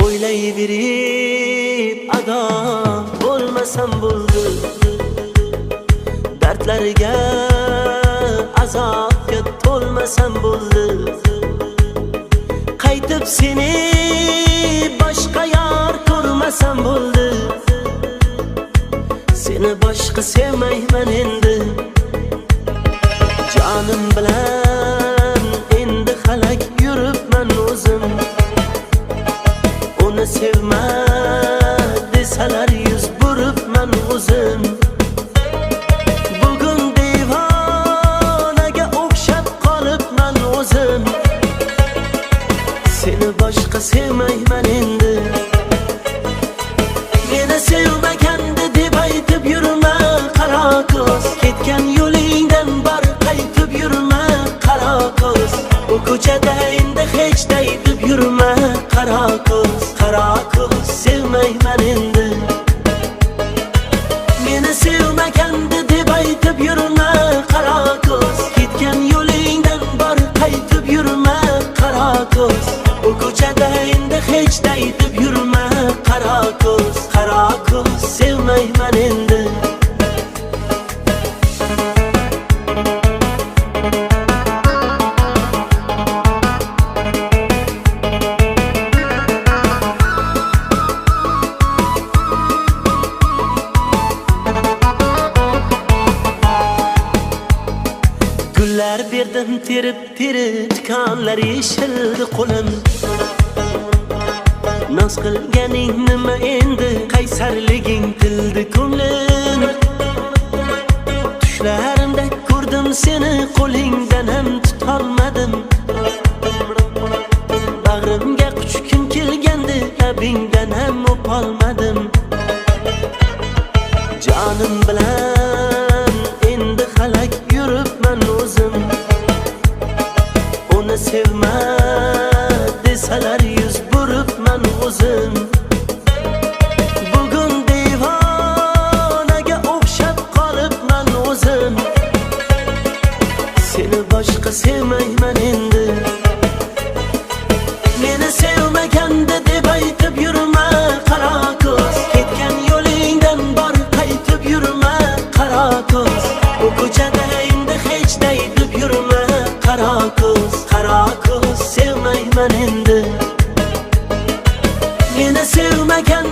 O'ylayverib ado bo'lmasam bo'ldi, dardlarga azobga to'lmasam bo'ldi. Qaytib seni boshqa yor ko'rmasam bo'ldi, seni boshqa sevmayman endi. Jonim bilan endi halak yuribman o'zim, uni sevma desalar yuz buribman o'zim. Bugun devonaga o'xshab qolibman o'zim, seni boshqa sevmayman endi. Meni sevmagandi deb aytib yurma qaro ko'z, ketgan yo'lingdan bor qaytib yurma qaro ko'z. Bu ko'chada endi hech daytib yurma qaro ko'z, qaro ko'z sevmayman endi. Meni sevmagandi deb aytib yurma qaro ko'z, ketgan yo'lingdan bor qaytib yurma qaro ko'z. Bu ko'chada endi hech daytib yurma qaro ko'z, qaro ko'z sevmayman endi. Gullar berdim terib terib, tikonlar yeshildi qo'lim. Noz qilganing nima endi, qaysarliging tildi ko'nglim. Tushlarimda ko'rdim seni, qo'lingdan ham tutolmadim. Bag'rimga quchgim kelgandi, labingdan ham o'polmadim. Jonim bilan endi halak yuribman o'zim, uni sevma desalar yuz buribman o'zim. Bugun devonaga o'xshab qolibman o'zim, seni boshqa sevmayman endi. Meni sevmagandi deb aytib yurma qaro ko'z, ketgan yo'lingdan bor qaytib yurma qaro ko'z. Bu ko'chada endi hech daytib yurma qaro ko'z, qaro ko'z sevmayman endi. Meni sevmagan